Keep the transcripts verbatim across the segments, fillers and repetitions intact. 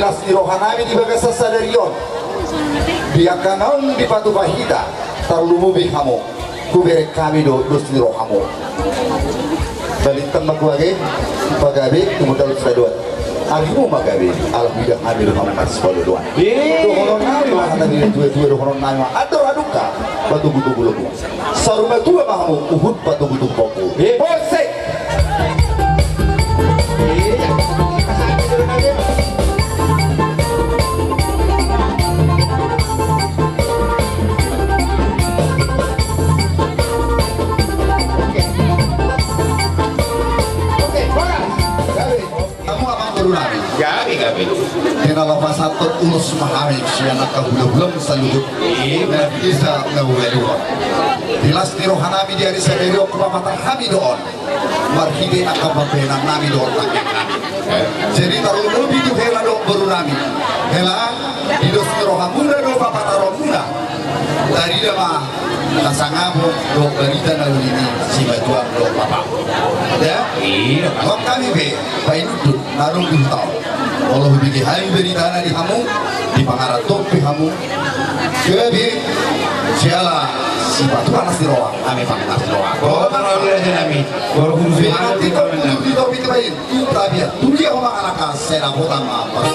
Las ni rohanami di bagasan sadari on, di angka na naeng dipatupa hita, tarlumobi hamu, hubereng hami do dos ni rohamu. Balintang ma tu age, pagabe, tumundalhon sadari on. Agimu ma gabe, ala huida hami do hamu marsipaolooloan. Dohononnami ma hata ni natua-tua, dohononnami ma andor adungka, patogutogu lombu. Saur matua ma hamu huhut patogutogu pongki. Hosek. Hamu amang boru nami. Gabe, gabe. Di na laho pasahathon ulos ma hami sian angka hula-hula saluhut. Iya. Na di desa na hualuhon. Di las ni rohanami di ari sadari on hupapatar hami do on. Marhite angka pambahenannami dohot tangiangnami. Jadi tarlumobi tu hela dohot boru nami. Hela, di dos ni rohamuna do papataronmuna. Tarida ma hasangapon dohot barita na uli ni simatuam dohot bapam. Ya? Iya. Hami pe, baen unduk na adong di huta on. Molo hubege hami beritana di hamu, dipangaranto pe hamu. Gabe, siala sipatupa las ni roha, hami pangkas roha. Oh, tarlalu ya nami. Baru hurus. Berarti kau di topi baen. Ita biar tu dia ma anak kasera kota mampas.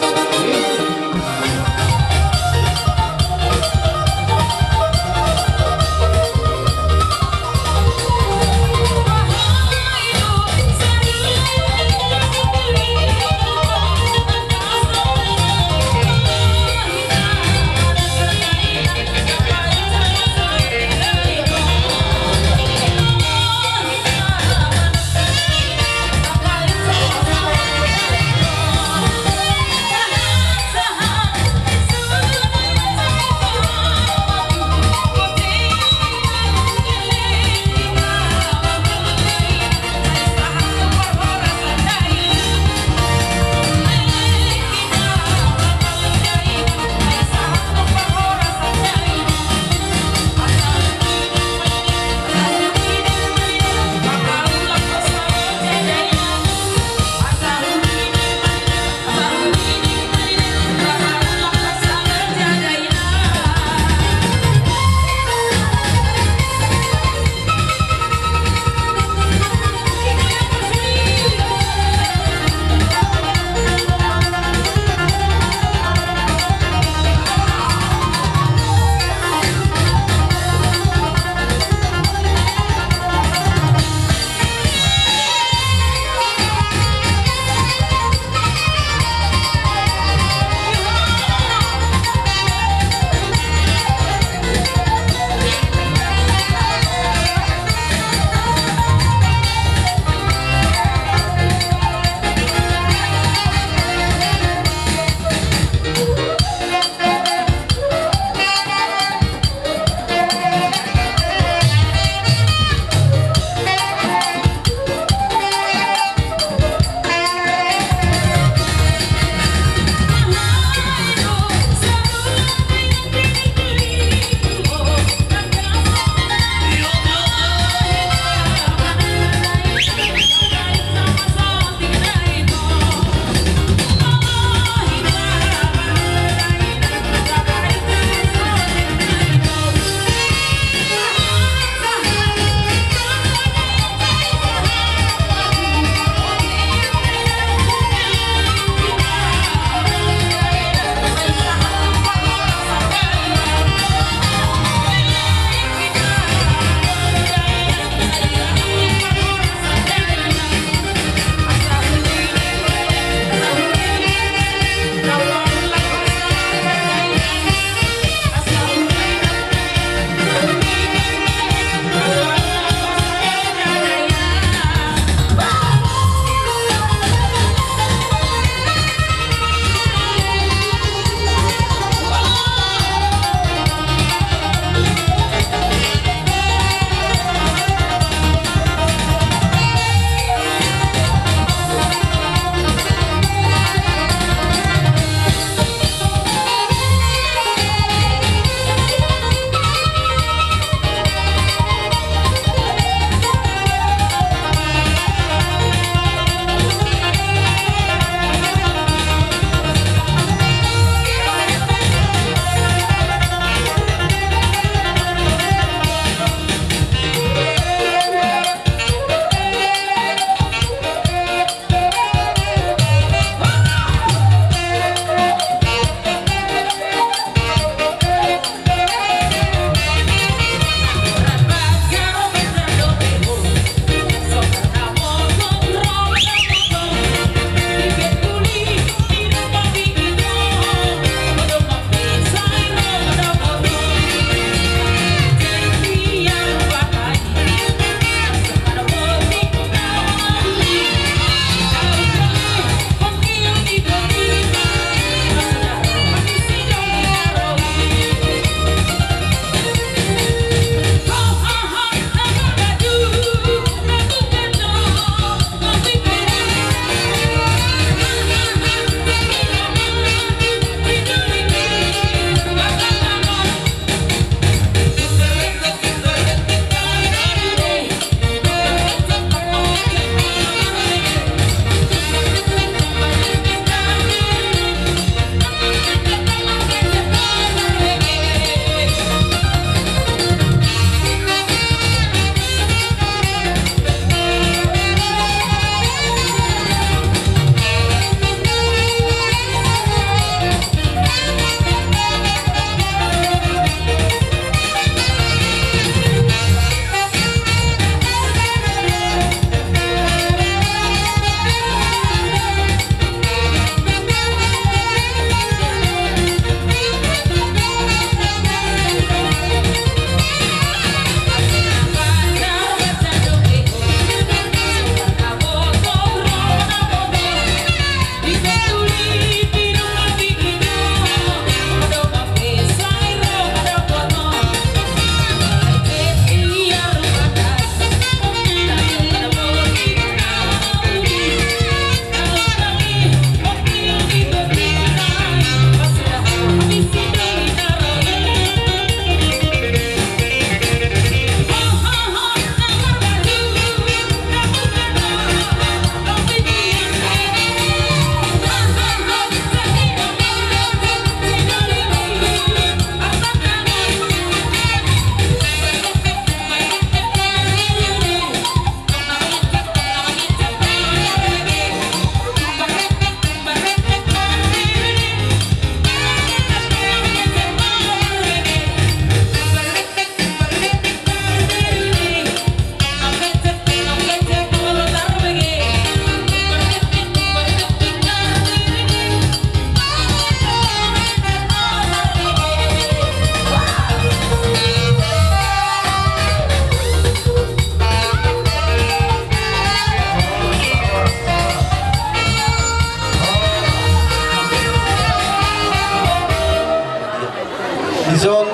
Dison,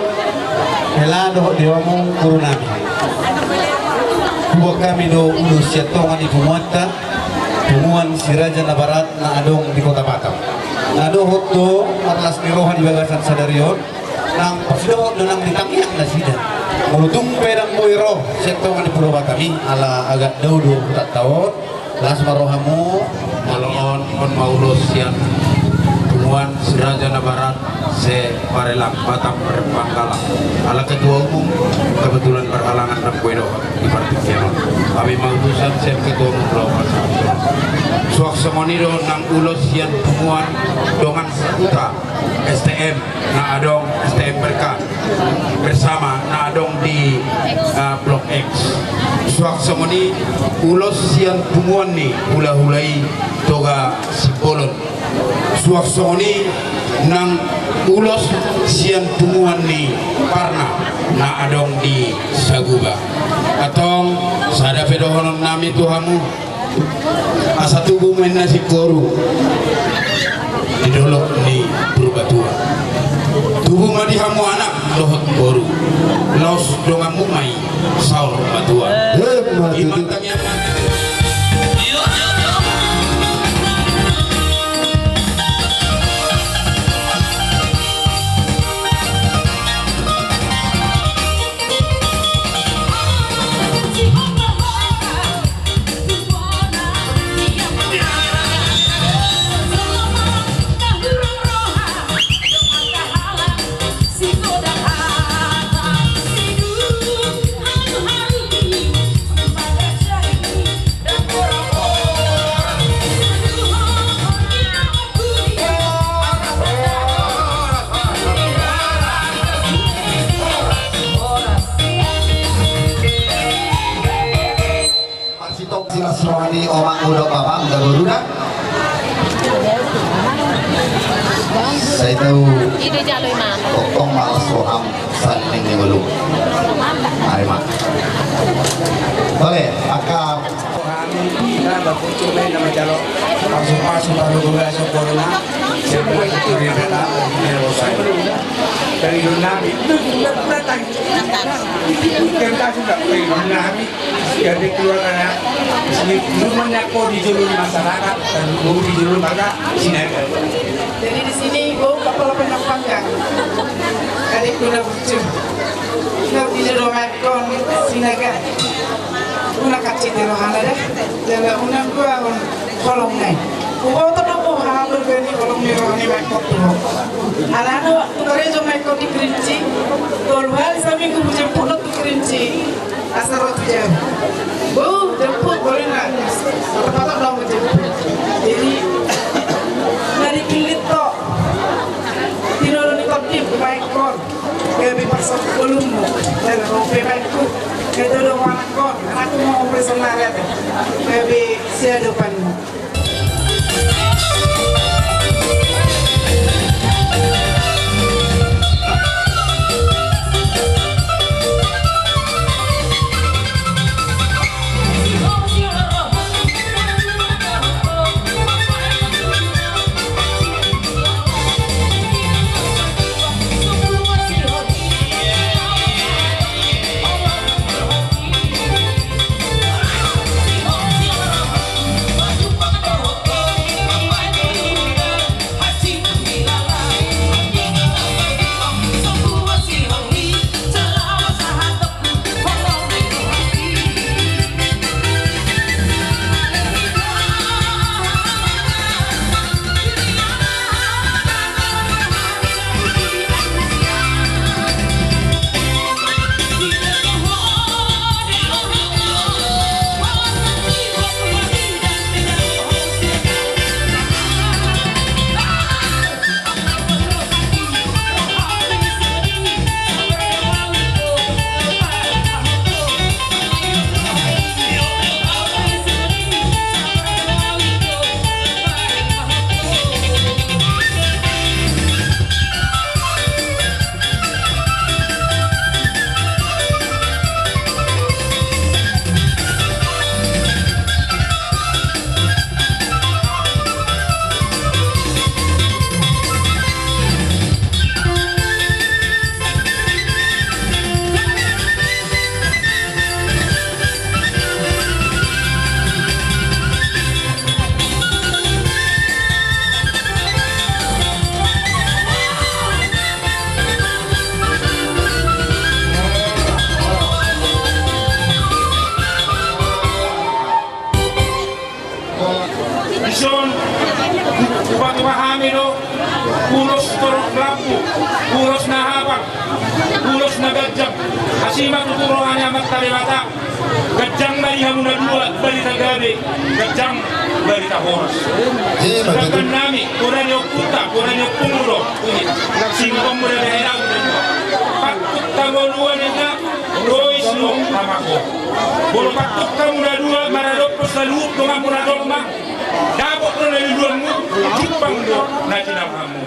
hela dohot dewamu guru nami. Hubuat hami do ulos sian tonga ni punguanta, punguan Si Raja Nabarat na adong di Kota Batam. Na dohot do marlas ni roha di bagasan sadari on, nang pasidohot do nang di tangiang nasida. Molo tung pe ndang boi ro sian tonga ni Pulo Batam i, ala agak dao do hutanta on. Las ma rohamu. Molo on, on ma ulos sian punguan Si Raja Nabarat, se Barelang, Batam Rempang Galang. Ala ketua umum kebetulan berhalangan, ndang boi dohot di partingkian on. Hami ma utusan sian ketua umum Pulo Batam. Suang songon i do nang ulos sian punguan dongan sahuta S T M na adong, S T M Berka Bersama na adong di, ah, Blok X. Suang songon i ulos sian punguan ni hulahula i Toga Simbolon. Suang songon i nang ulos sian punguan ni Parna na adong di Saguba. Antong, sada pe dohonon nami tu hamu. Asa tubu ma inna singkoru di dolok ni Purbatua. Tubu ma di hamu anak dohot boru, laos donganmu ma i saur matua. Ima tangiang. Marsitongkin las roha ni omakmu dohot bapakmu da boru da. Sai tau tongtong ma las roham sanding ni ngolu. Ari ma. Oke, angka Hami na bakutu na majalo pasu-pasu baru gula sokorna. Semua itu yang datang dari Rosario. Dari Nabi itu datang. Bukan kasih tak dari Nabi. Jadi keluar anak. Sini rumahnya kau di julu masyarakat dan mau di julu maka sini. Jadi di sini bau kepala penumpang kan. Jadi guna bucu. Kau di julu makan sini kan. Unang hansit rohana da, jala unang dua on holong nai. Huboto do boha berbeni holong ni roha ni Maekon tu ho. Alana waktu karejo Maekon di Kerinci, tolu hali saminggu hujemput do tu Kerinci. Asa ro tu jam. Bou jemput boleh na. Tepat do hujemput. Jadi dari pilit to. Tinolo ni tondi Maekon. Gabe parsapulungmu, jala ro pe baenku. Gabe do anakku, anakku ma operation laret. Gabe siadopanmu. Lampu, ulos na hapal, ulos na ganjang. Asi ma tutu roha ni Amanta Debata. Ganjang ma di hamu na dua barita gabe, ganjang barita horas. Sedangkan nami, bona ni ompunta, bona ni ompungmu do. Singkop muna da hera udah dua. Patut hamu dua ninna, dois lo hamako. Molo patut hamu na dua maradophon saluhut donganmu na dong ma. Dapot do na luluanmu, jumpang do na jinalahanmu.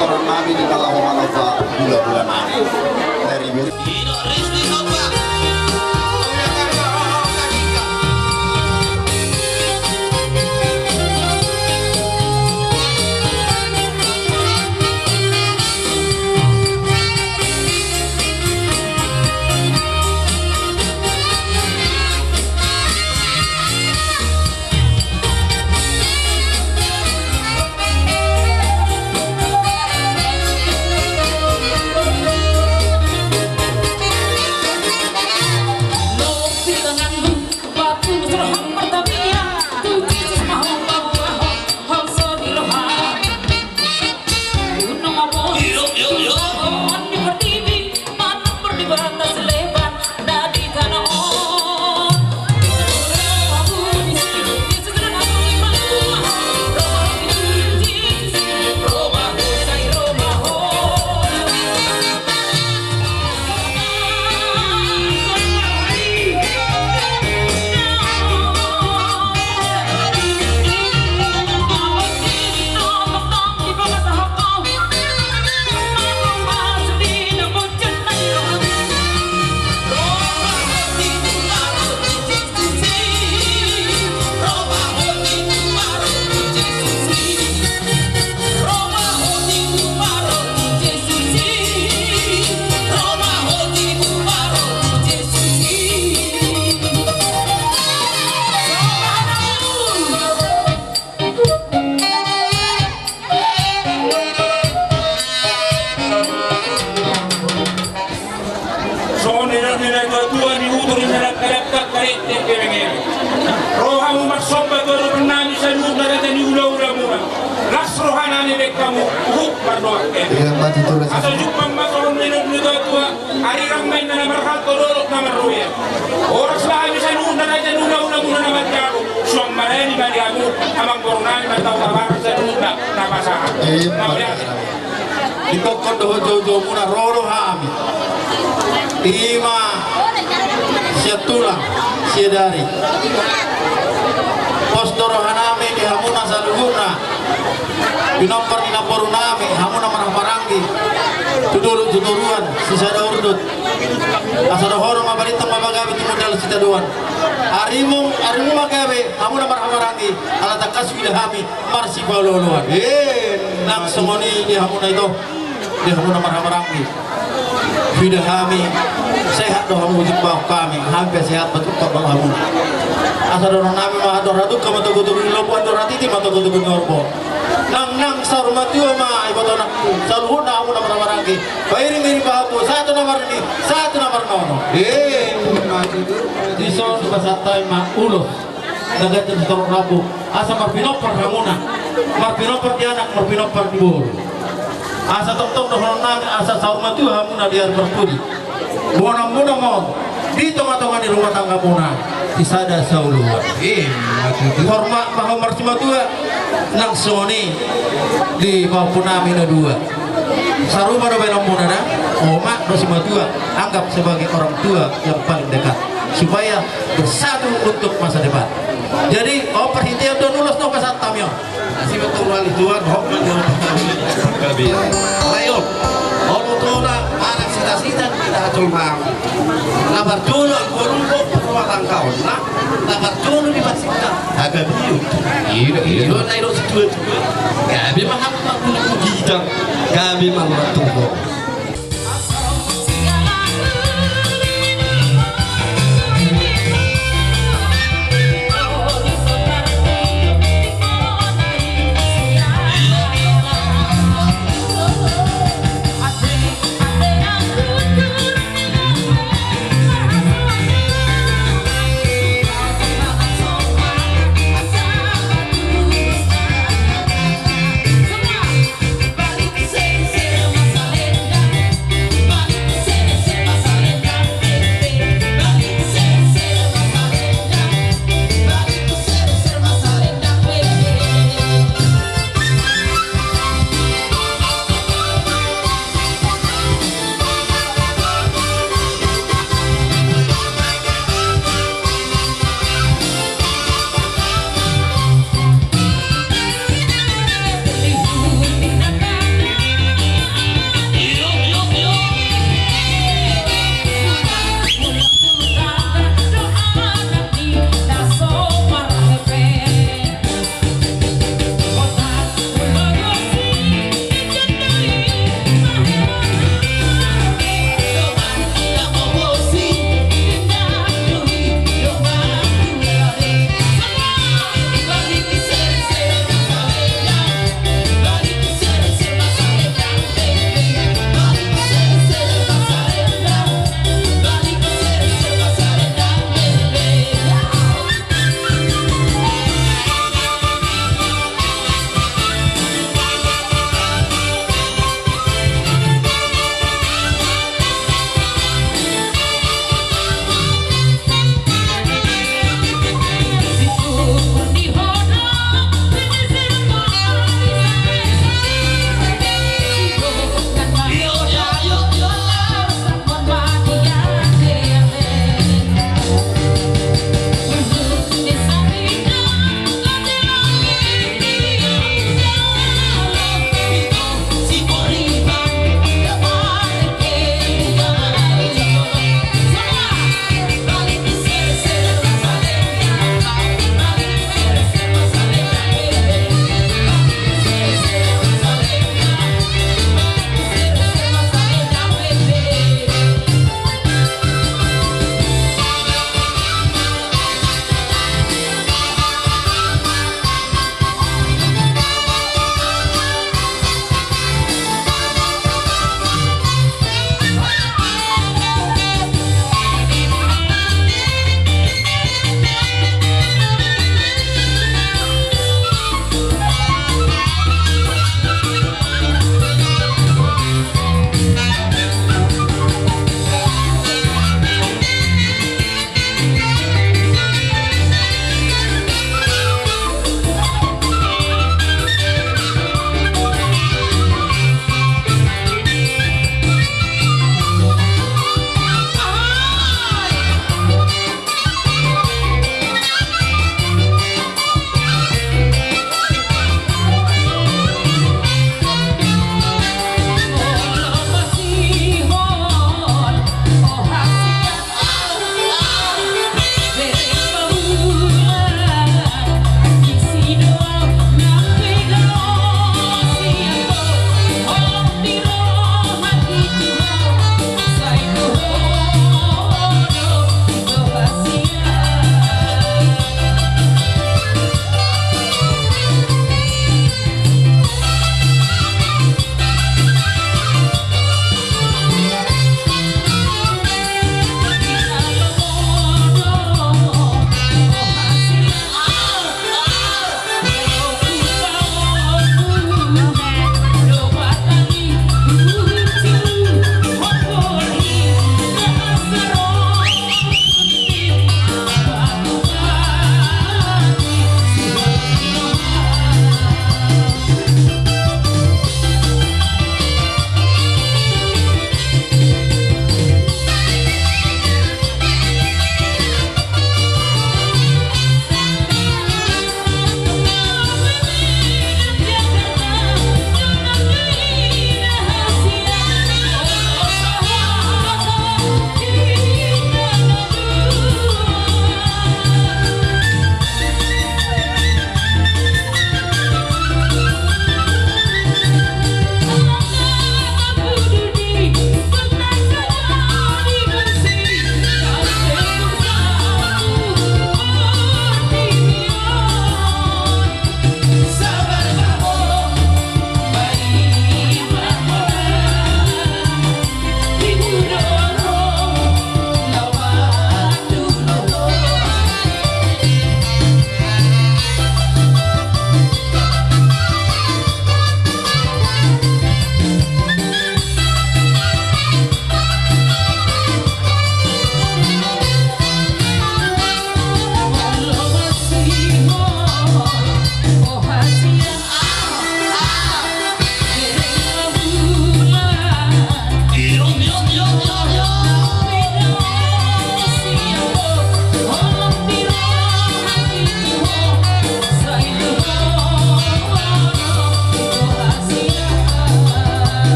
Orang nami di Palawan, Palawan, gula-gula nami. Dari Songon nidok ni natua-tua, ni udur ni na dangka-dangka, karetek pe mengeri. Ro hamu marsomba tu adopan nami saluhutna raja ni hula-hula muna. Las roha nami baen hamu, uhum mardoa. Asa jumpang ma songon nidok ni natua-tua. Arirang ma inna na marhalto, dolok na marrobean. Horas ma hami saluhutna raja ni hula-hula muna na marjabu. Suang marani ma di hamu, amangboru nami, martau tabarak saluhutna na pasahat. Ima. Ditokkon dohot jou-jou muna ro do hami. Ima sian tulang, sian dari. Pos do roha nami di hamuna saluhutna. Pinompar ni namboru nami, hamu na marhahamaranggi, tu dolok tu toruan, sisada urdot. Asa dohonon ma balintang ma pagabe, tumundalhon sitadoan. Arimu, arimu ma gabe, hamu na marhahamaranggi, ala tangkas huida hami marsipaolo-oloan. Eh, nang songon i di hamuna ito, di hamuna marhahamaranggi. Huida hami, sehat do hamu, jumpang hami, hami pe sehat, patupa do hamu. Asa dohonon nami ma, andor hatungka ma togu-togu ni lombu, andor hatiti ma togu-togu ni horbo. Nang, nang saur matua ma, iboto nang, saluhutna hamu na marhahamaranggi. Pairing-iring pahompu, sahat tu na marnini, sahat tu na marnono. Eh, dison pasahat hami ma ulos. Na ganjang sitorop rambu, asa marpinompar hamuna, marpinompar di anak, marpinompar di boru. Asa tongtong dohonon nami, asa saur matua hamuna di ari parpudi. Boanonmuna ma on di tonga-tonga ni rumah tanggamuna, sisada saoloan. Ima tutu. Hormat ma hamu marsimatua, nang songon i di pahompu nami na dua. Sarupa do baenonmuna na, omak do simatua, anggap sebagai orang tua yang paling dekat. Supaya bersatu untuk masa depan. Jadi, on parhitean do ulos na pasahat hami on. Asi betul wali tuan, hok menjawab pertanyaan. Gabe. Layo. Olo tona, anak sita-sita, kita hatul maaf. Na parjolo, anggo rumbo, rumah tangga on, na, na parjolo di basita. Agak biu. Iya, iya. Iya, na ilo situa-tua. Gabe mahal, mahal, kita. Gabe mahal, mahal,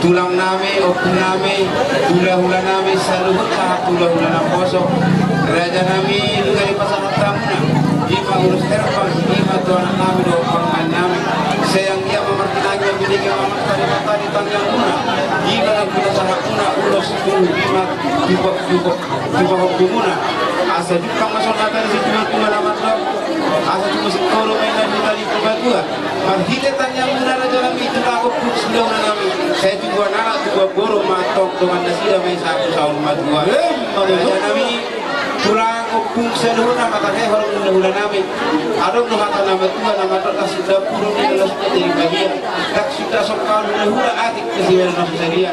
Tulang nami, ompung nami, hula-hula nami, saluhut sahat hula-hula naposo. Raja nami, nunga dipasahat hamuna, i ma ulos herbang, i ma tu anak nami dohot pangan nami. Sai anggiat ma martinangi, mambinege ma martani-tani tangiangmuna. I ma na pinasahatmuna ulos tu, i ma tu, tu, tu pahompu muna. Asa jumpang ma songon hata ni situa-tua na mandok, asa tumusik koru ma inna di tali Purbatua. Marhite tangiangmuna raja nami, tulang ompung sahula nami, sai tubuan anak tubuan boru ma antong dongan nasida ma i sahat tu saur matua. Raja nami, tulang ompung sahula na mata hehor hula-hula nami. Adong do hata na matua na mandok, ndang suda purun ni las jadi badia, ndang suda sompang hula-hula atik na siwel na susadia.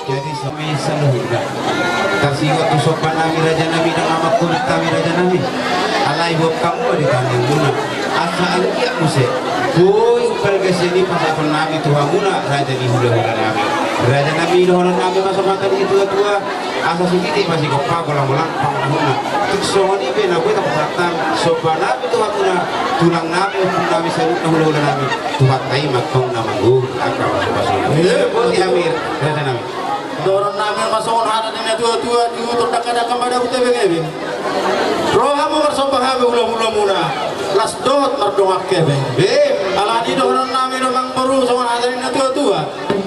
Jadi, sami saluhutna. Tarsingot tu somba nami raja nami, nang amangkulit nami raja nami. Alai buat hamu di tangan muna. Asa anggiat muse boi umpal gasian i pasahaton nami tu hamuna raja ni hula-hula nami. Raja nami, dohonon nami ma songon hata ni situa-tua. Asa sititi ma sigompa, golang-golang pangarahutna. Tung songon i pe na boi tapasahat somba nami tu hamuna, tulang nami, ompung nami, saluhutna hula-hula nami. Tuhanta i ma antong na manggohi angka pasu-pasuna. Boti hami raja nami. Dohonon nami ma songon hata ni natua-tua, di hutor dangka-dangka, madabu tebeng-ebeng. Ro hamu marsomba hami hula-hula muna, las dohot mardongan hepeng. Alani dohonon nami do amangboru songon hata ni natua-tua.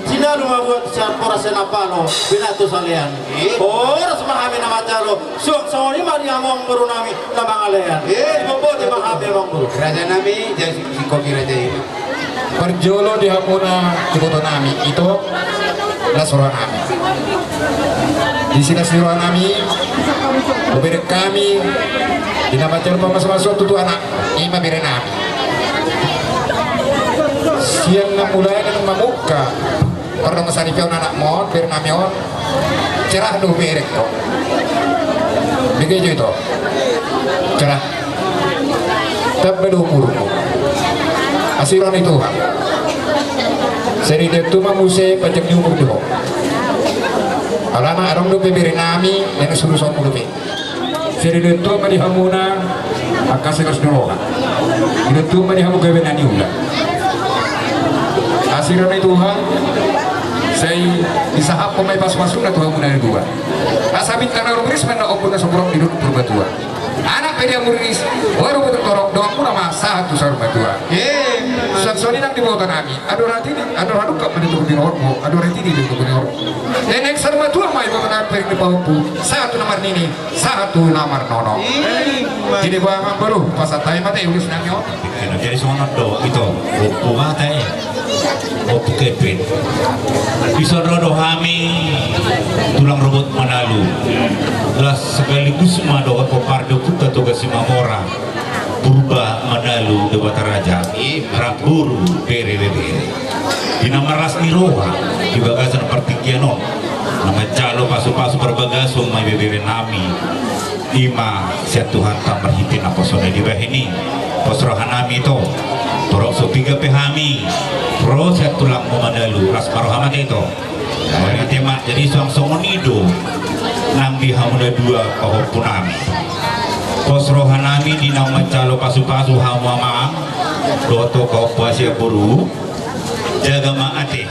Sinalu ma buat sian poras sian apalo, binatu salean. Horas ma hami na manjalo, suang songon i ma di hamu amangboru nami na mangalean. Boti ma hami amangboru. Raja nami, jadi sikopi raja i. Parjolo di hamuna tu iboto nami, ito, las roha nami. Disi las ni roha nami, hubereng hami di na manjalo pamasu-masuon tu anak, i ma bere nami. Sian na mulai na mamungka, pardongansaripeon anakmu on, bere nami on, cerah do hubereng ho. Bege jo ito. Cerah. Tamba do umurmu. Asi roha ni Tuhan. Sai dilehon Tuhan ma muse panjang ni umur di ho. Alana adong dope bere nami, na nisuruhonmu dope. Sai dilehon Tuhan ma di hamuna angka las ni roha. Dilehon Tuhan ma di hamu gabe na niula. Asi roha ni Tuhan, sai disahaphon ma i pasu-pasuna tu hamuna na dua. Asa bintang na rumiris ma na ombun na sumurung di dolok Purbatua. Anak pe di hamu riris, boru pe torop, dohononmuna ma sahat tu saur matua. Suang songon i nang di boto nami. Andor hati ni, andor hadungka ma di togu ni rohangku, andor hati ni di togu ni rohangku. Nenek saur matua ma di boto nami, paling di pahompu, sahat tu na marnini, sahat tu na marnono. Jadi boha ma boru, pasahat hami ma ate ulos nami on. Jadi songon on do ito, ompu ma ate, ompu Kevin. Dison ro do hami tulang rorobot Manalu. Laos sekaligus ma dohot pomparan ni ompunta Toga Simamora. Purba Manalu Debata Raja, i ma boru, bere, ibebere. Di na marlas ni roha di bagasan partingkian on, na manjalo pasupasu parbagason ma ibebere nami. I ma sian Tuhanta marhite naposo na dibahen i. Pos roha nami ito, torop so piga pe hami ro sian tulangmu Manalu, las ma roha ma ate ito. Jadi suang songon i do nang di hamu na dua pahompu nami. Pos roha nami di na manjalo pasupasu hamu amang dohot pahompu asi boru. Jaga ma ate.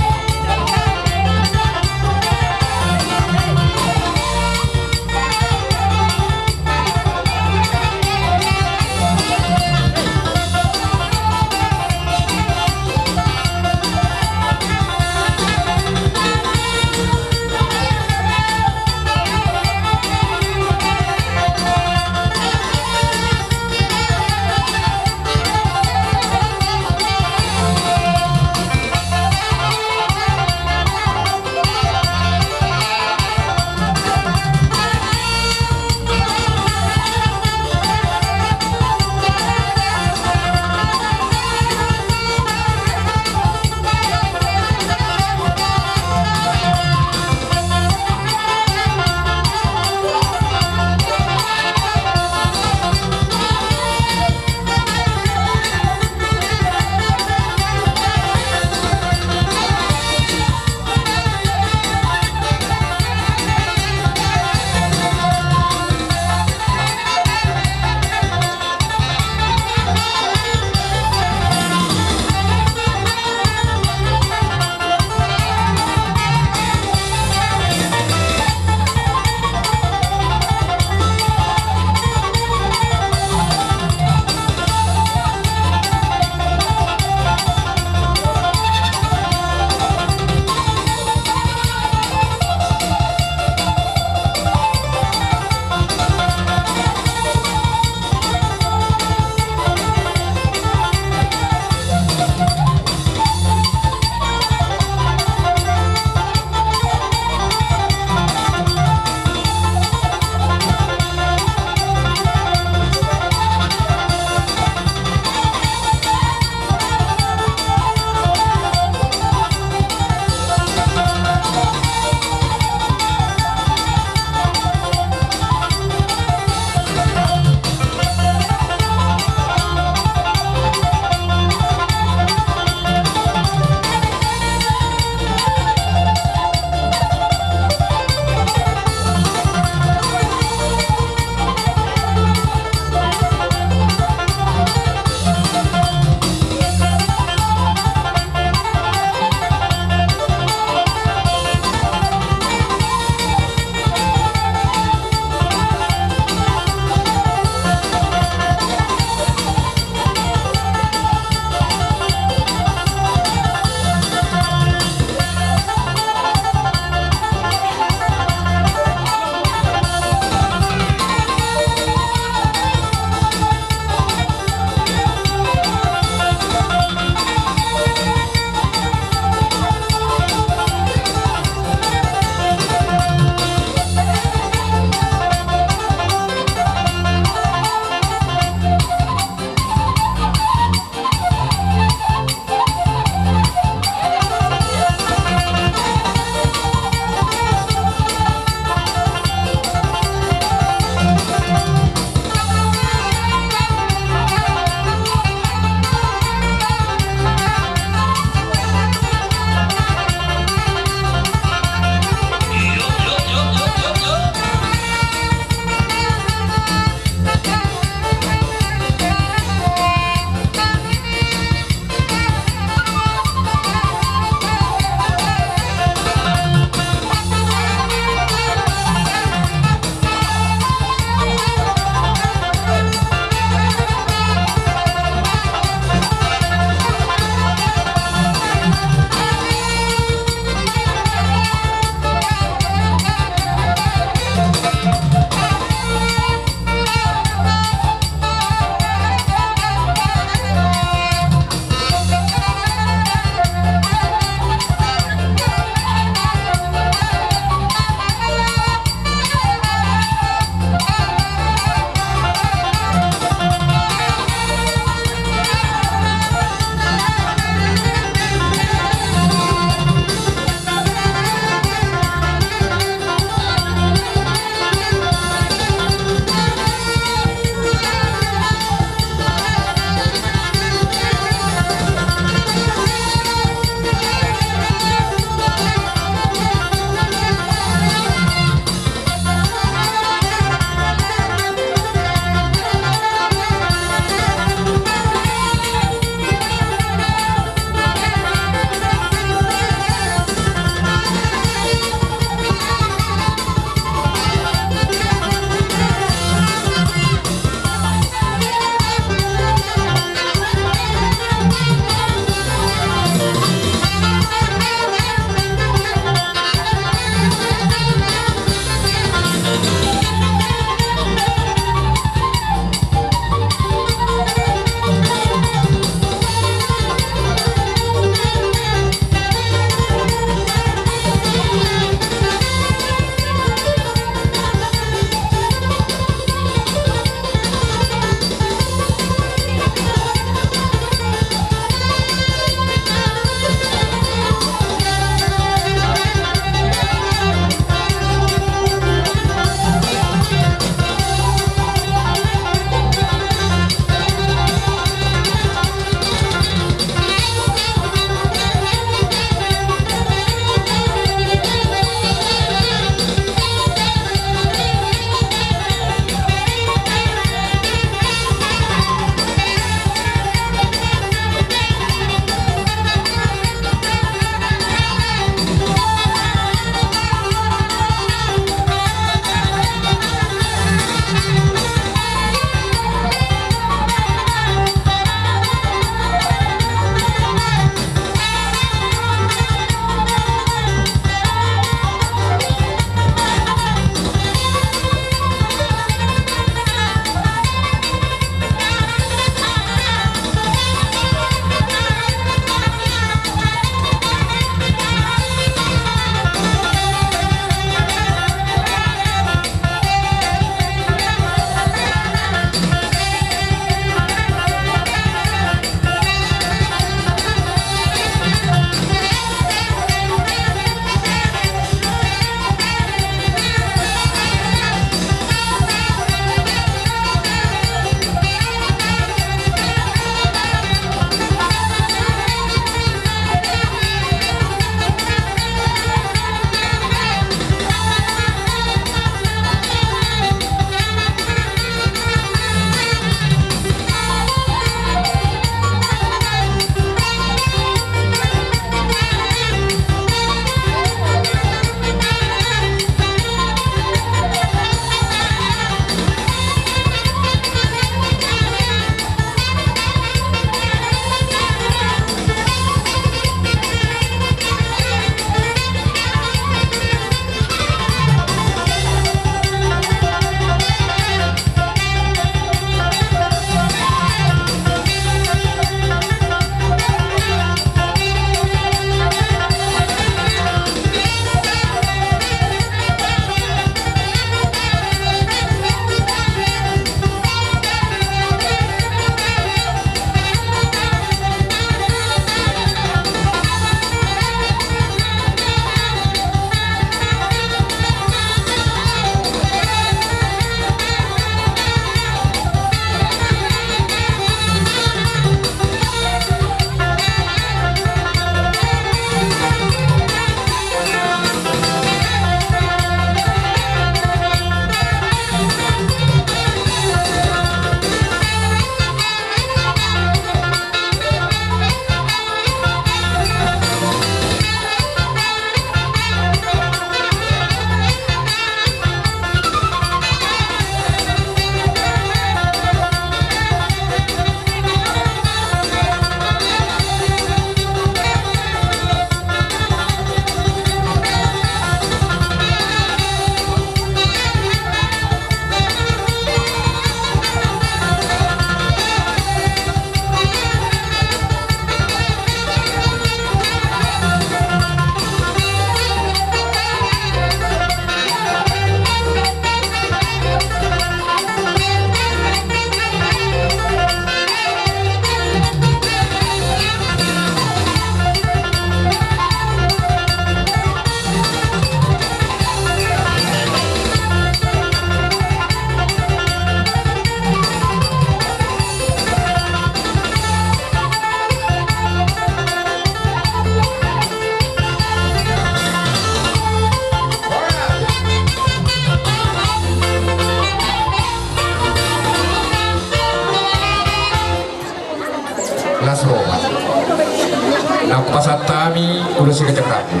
Pasahat hami ulos si ganjang rambu.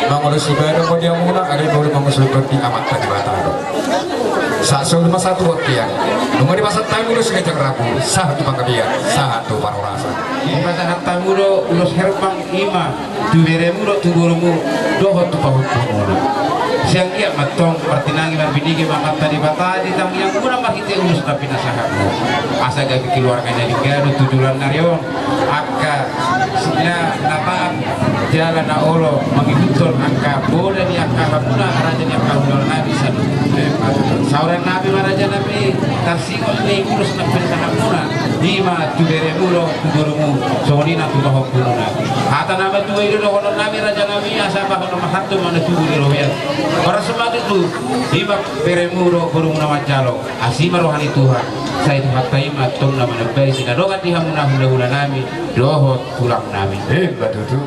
Mangulos ibana ma di hamuna, alai molo mangusul tondi Amanta Debata do. Sahat solu ma sahat tu bontean. Nunga dipasahat hami ulos si ganjang rambu, sahat tu panggabean, sahat tu parhorasan. Dipasahat hamu do ulos herbang, i ma tu beremu dohot tu borumu, dohot tu pahompu muna. Sian i ma antong martinangi marbinege ma Amanta Debata di tangiang muna marhite ulos na pinasahat muna. Asa gabe keluarga na denggan tu joloan ni ari on. Angka sina na taat jala na olo mangihuthon angka poda ni angka hamuna raja ni angka hulahula nami saluhutna. Saoran nami ma raja nami, tarsingot ni ulos na pinasahat muna, i ma tu beremu dohot tu borumu, songon i nang tu pahompu muna. Hata na matua i do dohonon nami raja nami, asa bahen ma hata ma na tubu di robean. Horas ma tutu, i ma beremu dohot borumu na manjalo. Asi ma roha ni Tuhan, sai Tuhanta i ma antong na manambai sinadongan di hamuna hulahula nami dohot tulang nami. Emma tutu.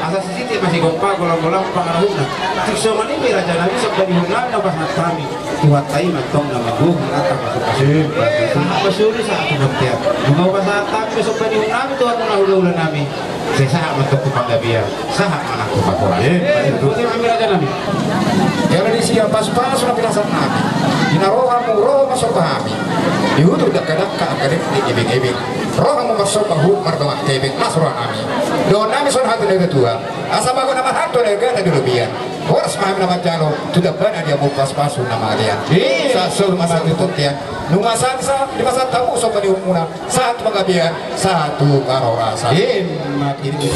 Asa sisiti ma sigompa, golang-golang pangarahutna. Tung songon i ma i raja nami, somba ni uhum nami na pasahat hami. Tuhanta i ma antong na manggohi hata pasu-pasu. Sahat ma solu sahat tu bontean. Nunga pasahat hami ma somba ni uhum nami tu hamuna hulahula nami. Sai sahat ma antong tu panggabean, sahat ma nang tu parhorasan. Emma tutu. Boti ma hami raja nami. Jala di sian pasu-pasu na pinasahat nami, di na ro hamu ro ma somba hami. Di huta dangka-dangka angka dengke ebeng-ebeng. Ro hamu marsomba huhut mardongan hepeng, las roha nami. Dohonon nami songon hata ni natuatua, asa bagot na marhalto na dirgata di robean. Horas ma hami na manjalo tu dambana di hamu pasu-pasu na mangalean. Sahat solu ma sahat tu bontean. Nunga sahat, sahat dipasahat hamu somba ni uhum muna, sahat tu panggabean, sahat tu parhorasan. Emma tutu.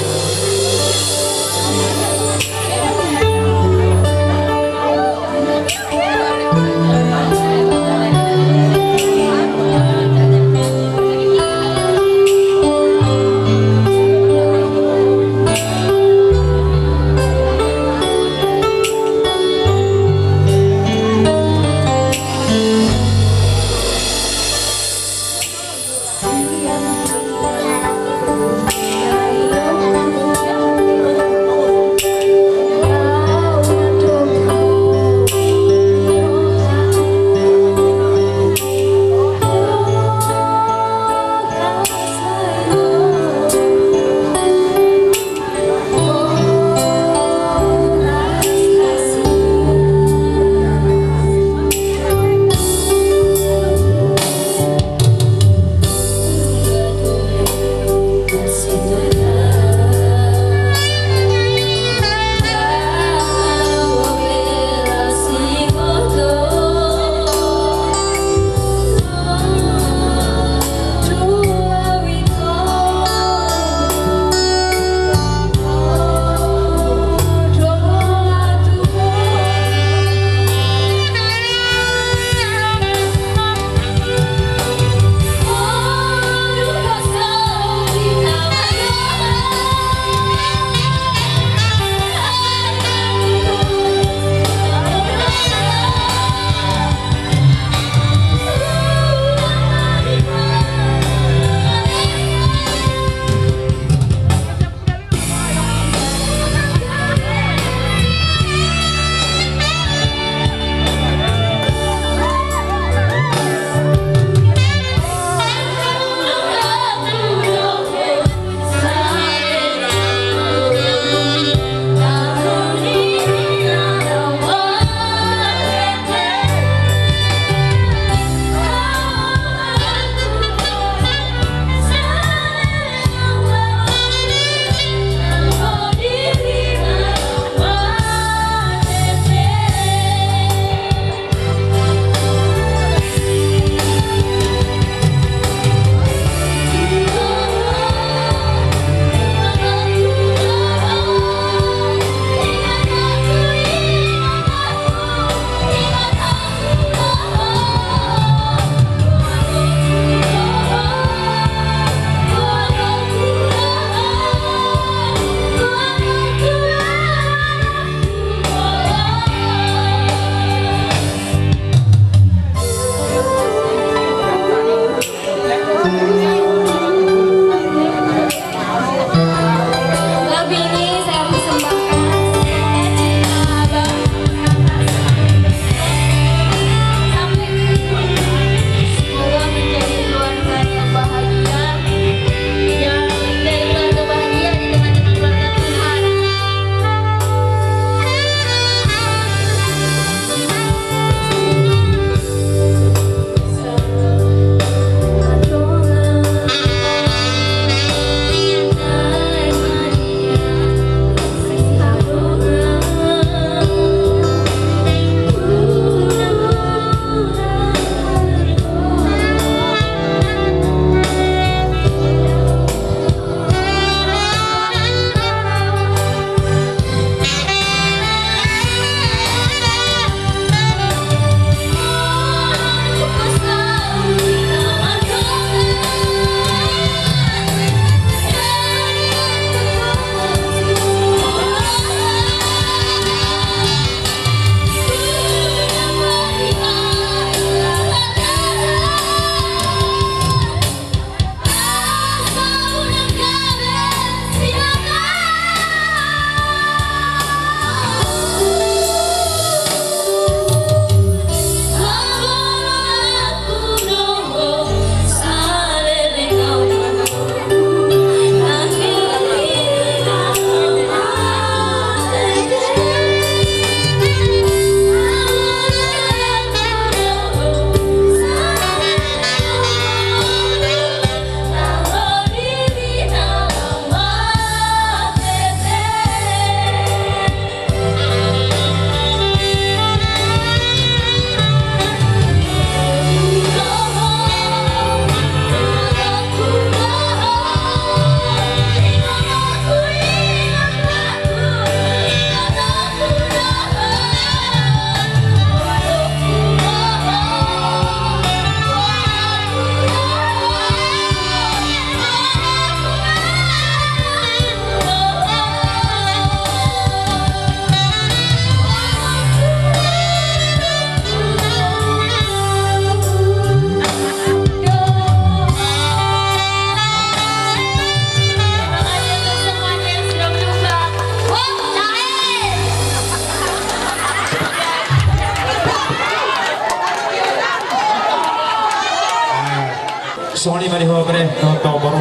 Songon i ma di ho bere dohot ho boru.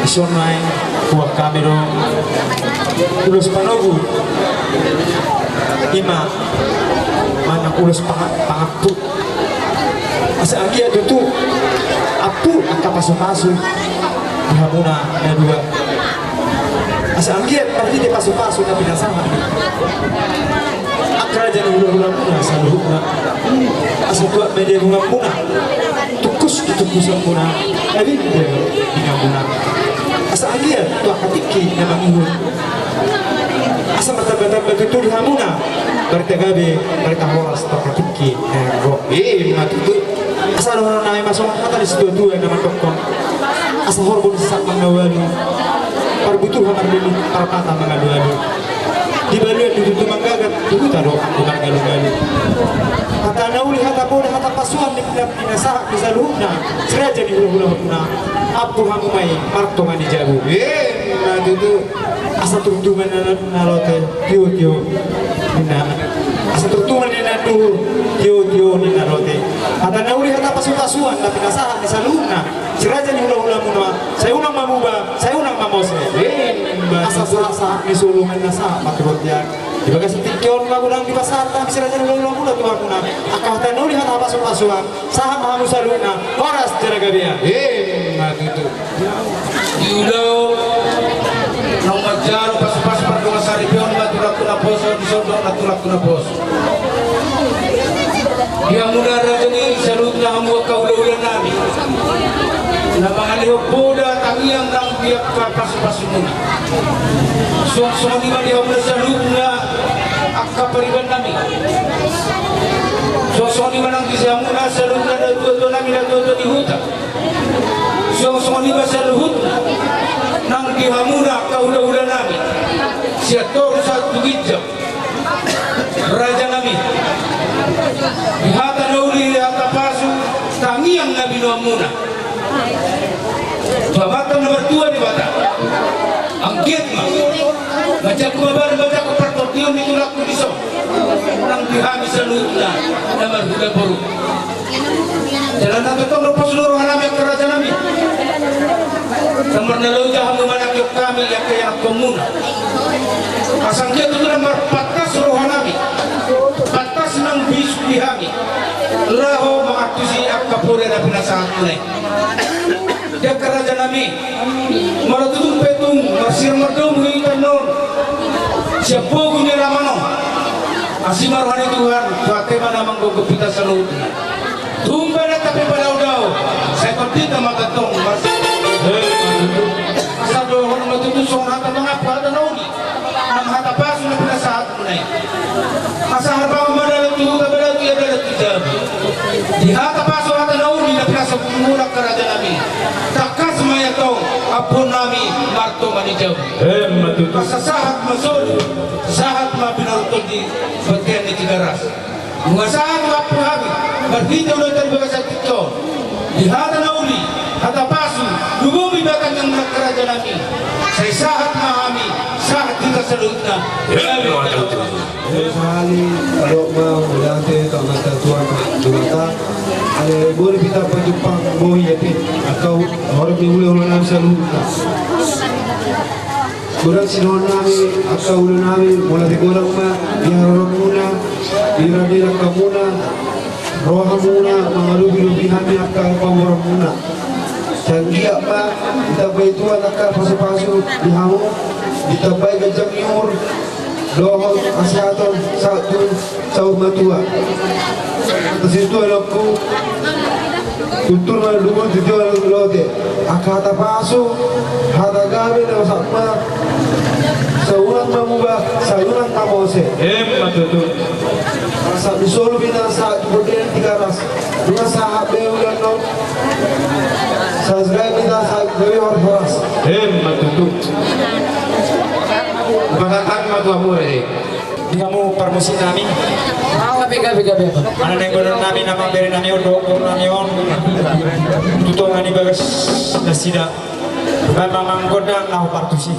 Dison nai huboan hami do ulos panogu, i ma manang ulos panga-, pangampu. Asa anggiat tutu ampu angka pasupasu di hamuna na dua. Asa anggiat marhite pasupasu na pinasahat angka raja ni hulahulamuna saluhutna, asa tuat ma di abunganmuna, tungkus di tungkusanmuna, na bimbo di binganmuna. Asa anggiat tu angka tingki na mangihut, asa martambatamba tutu di hamuna barita gabe, barita horas tu angka tingki na gok. I ma tutu. Asa dohonon nami ma songon hata ni situatua na mandokkon: Asa horbo ni sisakmang na ualu, parbutuhan marlili, parpata mangalualu. Di baluan do tutu manggagat, di huta do anggo margalugalu. Hata na uli, hata poda, hata pasuan ni pina-, pinasahat ni saluhutna si raja ni hulahulamuna, ampu hamu ma i martonga ni jabu. I ma tutu. Asa turtu ma ninna na lote, tiotio ninna. Asa turtu ma ninna duhur, tiotio ninna lote. Hata na uli, hata pasupasuan na pinasahat ni saluhutna si raja ni hulahulamuna, sai unang ma muba, sai unang ma mose. Asa sahat-sahat ni solu ma ninna sahat ma tu bontean. Di bagasan tingki on ma godang dipasahat hami si raja ni hulahulamuna tu hamuna angka hata na uli, hata pasupasuan. Sahat ma hamu saluhutna horas jala gabean. I ma tutu. Di ulaon naung manjalo pasupasu pardongansaripeon ma tulangku naposo, di son do na tulangku naposo. Di hamuna raja ni saluhutna hamu angka hulahula nami na mangalehon poda tangiang nang di angka pasupasumuna. Suang songon i ma di hamuna saluhutna angka pariban nami. Suang songon i ma nang di hamuna saluhutna natuatua nami, natuatua di huta. Suang songon i ma saluhutna nang di hamuna angka hulahula nami, sian toru sahat tu ginjang. Raja nami, di hata na uli, hata pasu, tangiang na binoanmuna tu Amanta na martua Debata, anggiat ma manjangkon babar, manjangkon partondion ni tulangku di son nang di hami saluhutna na marhula boru. Jala na tongtong do pos do roha nami angka raja nami. Lam marnaloja hamu manangihon hami angka ianakhonmuna. Asa anggiat tutu na marpantas roha nami, pantas nang bisuk di hami laho mangantusi angka poda na pinasahatmuna i. Di angka raja nami, molo tutu pe tung marsirang mardomu hita annon sian pogu ni alaman on, asi ma roha ni Tuhan, tu ate ma na manggogop hita saluhutna. Tung pe na tapepadaodao, sai tondinta ma tongtong mars-. Asa dohonon ma tutu songon hata mangampu, hata na uli nang hata pasu na pinasahat. Asa harbangan ma dalan tu huta, balagu ia dalan tu jabu. Di hata pasu, hata na uli na pinasahatmuna angka raja nami, tangkas ma i antong ampuon nami martonga ni jabu. Emma tutu. Asa sahat ma solu, sahat ma binorton di bontean ni Tigaras. Nunga sahat ma ampu hami marhite ulaonta di bagasan tingki on. Di hata na uli, hata pasu, lumobi ma tangiangmuna angka raja nami, sai sahat ma hami, sahat hita saluhutna. Emma tutu. Sahali adong ma mauliate tu Amanta Tuhan Debata, ale boi hita pajumpang, boi, ate, angka horong ni hulahula nami saluhutna. Godang sidohonon nami angka ula nami, mauliate godang ma di haroromuna, di rade ni angka muna, rohamuna mangadopi-dopi hami angka pamoruonmuna. Sai anggiat ma ditambai Tuhan angka pasu-pasu di hamu, ditambai ganjang ni umur dohot hasehaton sahat tu saur matua. Asa sian tu anakku, tutur ma luhut di tuan lote. Angka hata pasu, hata gabe na sahat ma, sai unang ma muba, sai unang ma mose. Emma tutu. Asa di solu bina sahat tu bontean Tigaras. Nunga sahat be ulaon on. Sai gabe bina, sai gabe horas-horas. Emma tutu. Pasahat ma tu hamu, eh. Di hamu parmusik nami. Gabe, gabe, gabe. Ala naeng godang nami, na mambere nami on, dohot boru nami on. Tu tonga ni bagas nasida. Baen ma amang gondang laho partusi.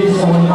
Tuhan,